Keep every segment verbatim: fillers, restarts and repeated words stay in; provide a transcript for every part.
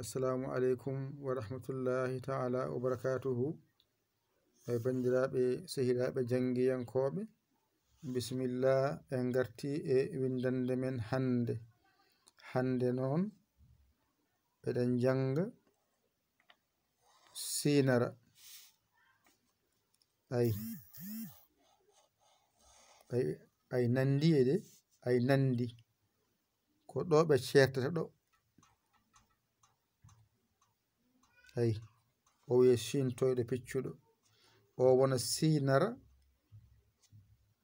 Assalamu aleykum wa rahmatullahi taala wa barakatuhu. E banndiraaɓe, sehiraaɓe janngiyankooɓe, bisimilla, en ngarti e winndannde men hannde. Hannde noon, eɗen njannga siinara. Ay, ay, ay nanndi e de, ay nanndi. Ko ɗo ɓe ceertata ɗo. Ay, o wiye siintoyɗo piccuɗo. O wona siinara,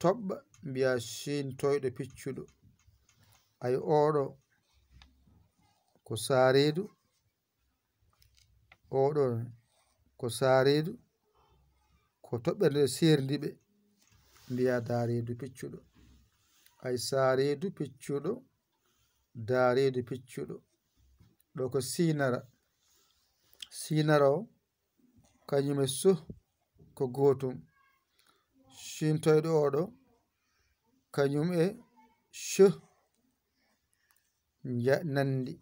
toɓɓa, mbiya siintoyɗo piccuɗo. Ay, oɗo ko saareedu, oɗo ko saareedu, ko toɓɓere nde seerndi ɓe, mbiya daareedu piccuɗo. Ay, saareedu piccuɗo, daareedu piccuɗo. Ɗo ko siinara. Siinara o, kañum e so ko gootum. Siintoyɗo oɗo, kañum e so nja-, nanndi.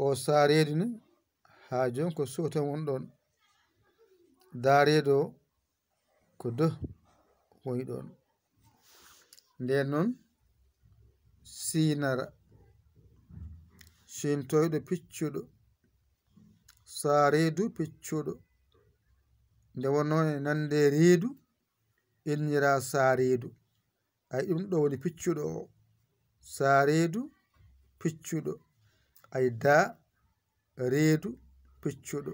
O saareedu ni, haa jooni ko so tan woni ɗoon. Daareedu o, ko do woni ɗoon. Ndeen noon, siinara, siintoyɗo piccuɗo, saareedu piccuɗo. Nde wonnoo e nande reedu, innira saareedu. Ay, ɗum ɗo woni piccuɗo o. Saareedu piccuɗo. Ay, da reedu piccuɗo.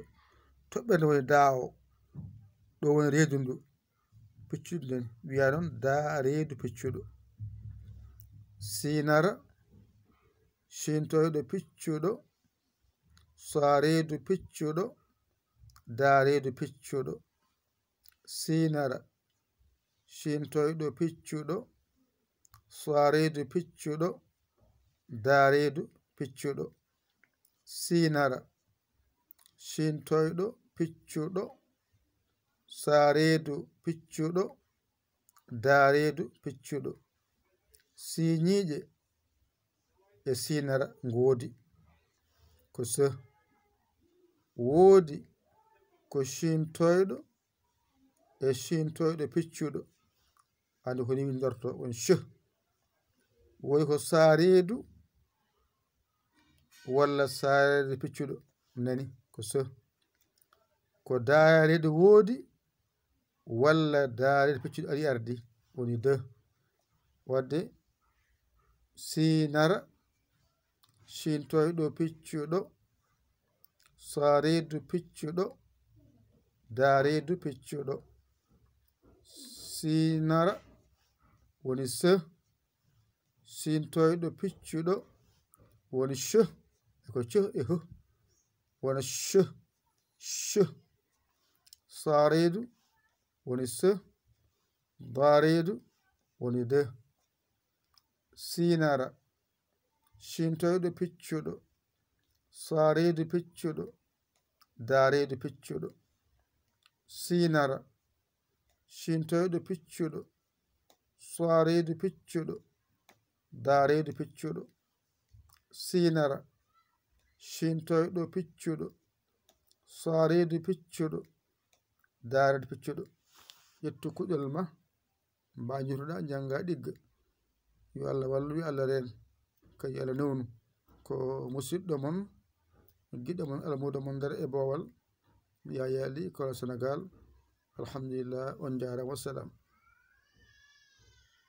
Toɓɓere nde woni da o. Ɗo woni reedu ndu. Piccuɗo nden wiya noon da reedu piccuɗo. Siinara, siintoyɗo piccuɗo, saareedu piccuɗo, daareedu piccuɗo. Siinara, siintoyɗo piccuɗo, saareedu piccuɗo, daareedu piccuɗo. Siinara, siintoyɗo piccuɗo, saareedu piccuɗo, daareedu piccuɗo. Siiñiiɗe e siinara ngoodi. Ko so. Woodi ko siintoyɗo e siintoyɗo piccuɗo. Andi ko ni winndorto on so. Woy ko saareedu walla saareedu piccuɗo. Nani ko so. Ko daareedu woodi walla daareedu piccuɗo ari ardi, woni de. Wadde siinara, siintoyɗo piccuɗo, saareedu piccuɗo, daareedu piccuɗo. Siinara woni so, siintoyɗo piccuɗo woni so, e ko co e ho, wona so, so. Saareedu woni so, daareedu woni de. Siinara, siintoyɗo piccuɗo, saareedu piccuɗo, daareedu piccuɗo. Siinara, siintoyɗo piccuɗo, saareedu piccuɗo, daareedu piccuɗo. Siinara, siintoyɗo piccuɗo, saareedu piccuɗo, daareedu piccuɗo. Ƴettu kuɗol ma, mbaajoroɗa, njannga, ɗigga. Yo Allah wallu, yo Allah reen. Kay Allah newnu. Ko musiɗɗo mon, giɗɗo mon, almuudo mon nder e boowal, Yaya Ly, Kolo Senegal. Alhamdulillah, on njaaraama, wassalam.